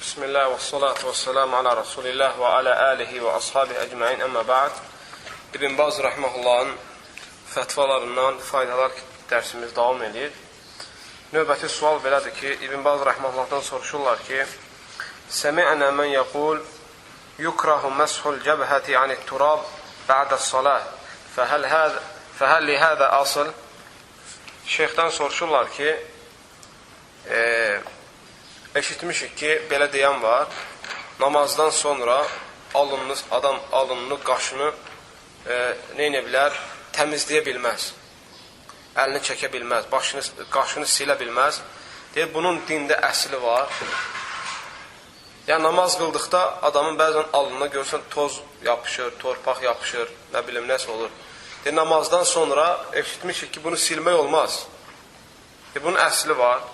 Bismillah və salatu və selamu ala Rasulillah və ala alihi və ashabihi ecmain, əmmə ba'd. İbn Baz rahimehullahın fətvalarından faydalar dərsimiz davam edir. Növbəti sual belədir ki, İbn Baz rahimehullahdan soruşurlar ki, Səmi'nə mən yəqul yukrahu məshul cəbhəti anit turab ba'də-s-salah fəhəl li həzə asıl? Şeyxdən soruşurlar ki, eşitmişik ki, belə deyən var, namazdan sonra alınını, adam alınını, qaşını nə edə bilər? Təmizləyə bilməz, əlini çəkə bilməz, başını, qaşını silə bilməz. Deyir, bunun dində əsli var. Yəni, namaz qıldıqda adamın bəzən alnına görürsən, toz yapışır, torpaq yapışır, nə bilim, nəsə olur. Deyir, namazdan sonra eşitmişik ki, bunu silmək olmaz. Deyir, bunun əsli var.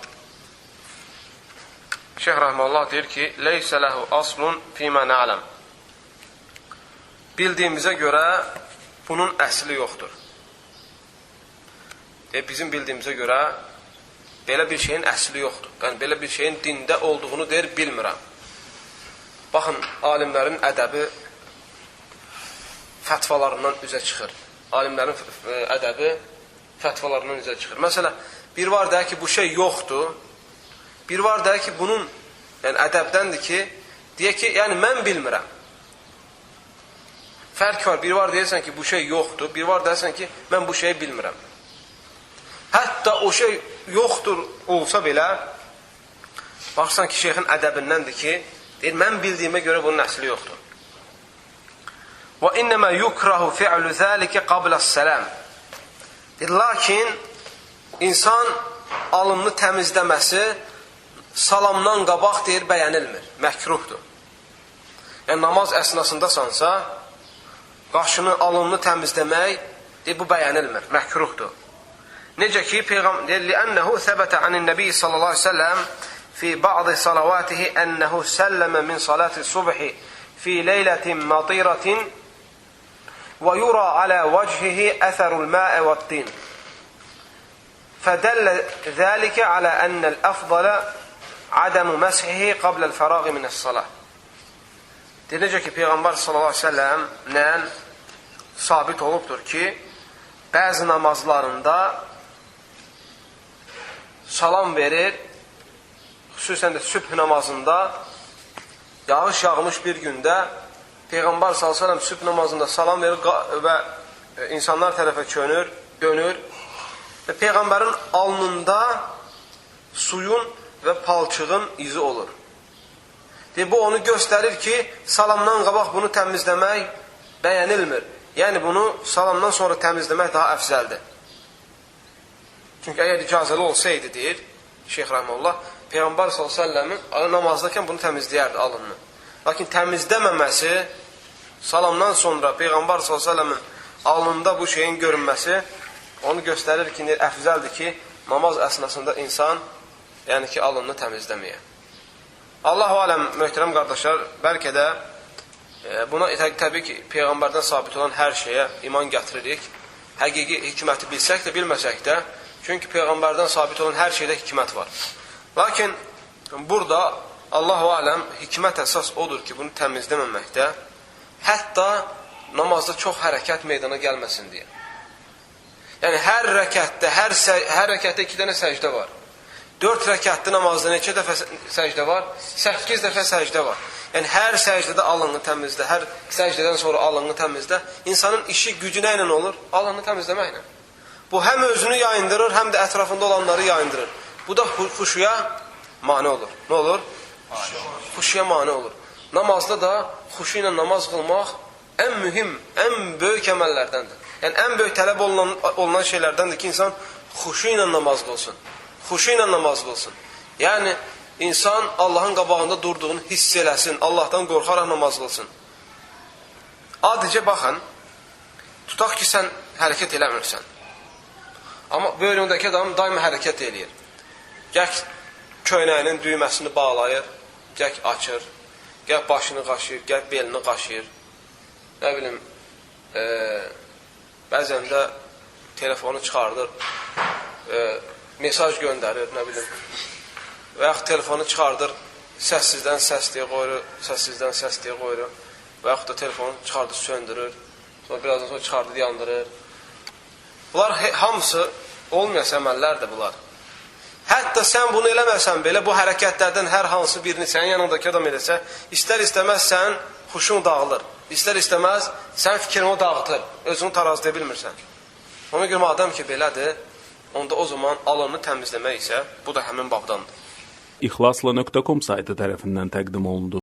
Şeyx Rəhməllah deyir ki, Leysə ləhu aslun fīmə nə'ləm. Bildiyimizə görə bunun əsli yoxdur. Deyir, bizim bildiyimizə görə belə bir şeyin əsli yoxdur. Yəni, belə bir şeyin dində olduğunu deyir, bilmirəm. Baxın, alimlərin ədəbi fətvalarından üzə çıxır. Alimlərin ədəbi fətvalarından üzə çıxır. Məsələn, bir var deyir ki, bu şey yoxdur. Bir var deyir ki, bunun yəni, ədəbdəndir ki, deyək ki, yəni mən bilmirəm. Fərq var. Bir var deyirsən ki, bu şey yoxdur. Bir var deyirsən ki, mən bu şeyi bilmirəm. Hətta o şey yoxdur olsa belə, baxırsan ki, şeyxin ədəbindəndir ki, deyir, mən bildiyimə görə bunun əsli yoxdur. Və innəmə yukrahu fi'lu zəlikə qabləs-sələm. Deyir, lakin insan alnını təmizləməsi salamdan qabaq deyir, bəyənilmir, məkruhdur. Yəni, namaz əsnasındasansa, qaşını, alnını təmizləmək, deyir, bu bəyənilmir, məkruhdur. Necə ki, Peyğəmbər deyir, li'ənəhu səbətə anin-nəbi sallallahu əleyhi və səlləm fi ba'd salavatihi ennehu səlləmə min salati subhi fi leylətin matiratin və yura alə vəchihi əsərul ma'i və't-tin. Fədəllə zəlikə alə ennəl əfdalə ədəmu məshihi qabləl fəraği minəs-salah. Deyir, necə ki, Peyğəmbər sallallahu əleyhi və səlləmlə sabit olubdur ki, bəzi namazlarında salam verir, xüsusən də sübh namazında, yağış yağmış bir gündə Peyğəmbər sallallahu əleyhi və səlləm sübh namazında salam verir və insanlar tərəfə çönür, dönür və Peyğəmbərin alnında suyun və palçığın izi olur. Deyir, bu onu göstərir ki, salamdan qabaq bunu təmizləmək bəyənilmir. Yəni, bunu salamdan sonra təmizləmək daha əfzəldir. Çünki əgər icazəli olsaydı, deyir Şeyx Rəhməllah, Peyğəmbər sallallahu əleyhi və səlləm namazdakən bunu təmizləyərdi alnını. Lakin təmizləməməsi, salamdan sonra Peyğəmbər sallallahu əleyhi və səlləmin alnında bu şeyin görünməsi onu göstərir ki, əfzəldir ki, namaz əsnasında insan, yəni ki, alnını təmizləməyə. Allahu aləm, möhtərəm qardaşlar, bəlkə də buna təbii ki, Peyğəmbərdən sabit olan hər şeyə iman gətiririk. Həqiqi hikməti bilsək də, bilməsək də, çünki Peyğəmbərdən sabit olan hər şeydə hikmət var. Lakin burada Allahu aləm, hikmət əsas odur ki, bunu təmizləməməkdə, hətta namazda çox hərəkət meydana gəlməsin deyə. Yəni, hər rəkətdə, hər rəkətdə 2 dənə səcdə var. 4 rəkətli namazda neçə dəfə səcdə var? 8 dəfə səcdə var. Yəni, hər səcdədə alnını təmizlə, hər səcdədən sonra alnını təmizlə. İnsanın işi, gücü nə ilə olur? Alnını təmizləməklə. Bu, həm özünü yayındırır, həm də ətrafında olanları yayındırır. Bu da xuşuya mane olur. Nə olur? Xuşuya mane olur. Namazda da xuşu ilə namaz qılmaq ən mühim, ən böyük əməllərdəndir. Yəni, ən böyük tələb olunan şeylərdəndir ki, insan xuşu ilə namaz qılsın. Xuşu ilə namaz qılsın. Yəni, insan Allahın qabağında durduğunu hiss eləsin, Allahdan qorxaraq namaz qılsın. Adicə baxın, tutaq ki, sən hərəkət eləmirsən. Amma böyründəki adam daima hərəkət eləyir. Gək köynəyinin düyməsini bağlayır, gək açır, gək başını qaşıyır, gək belini qaşıyır. Nə bilim, bəzən də telefonu çıxardır, mesaj göndərir, nə bilim. Və yaxud telefonu çıxardır, Səssizdən səs deyə qoyur, səssizdən səs deyə qoyur və yaxud da telefonu çıxardır, söndürür. Sonra birazdan sonra çıxardır, yandırır. Bunlar hamısı olmayası əməllərdir bunlar. Hətta sən bunu eləməsən belə, bu hərəkətlərdən hər hansı birini sənin yanındakı adam eləsə, istər-istəməz sən xuşun dağılır. İstər-istəməz sən fikrini o dağıtır. Özünü tarazlaya bilmirsən. Ona görə madəm ki belədir, onda o zaman alanı təmizləmək isə bu da həmin babdandır. İhlasla.com saytı tərəfindən təqdim olundu.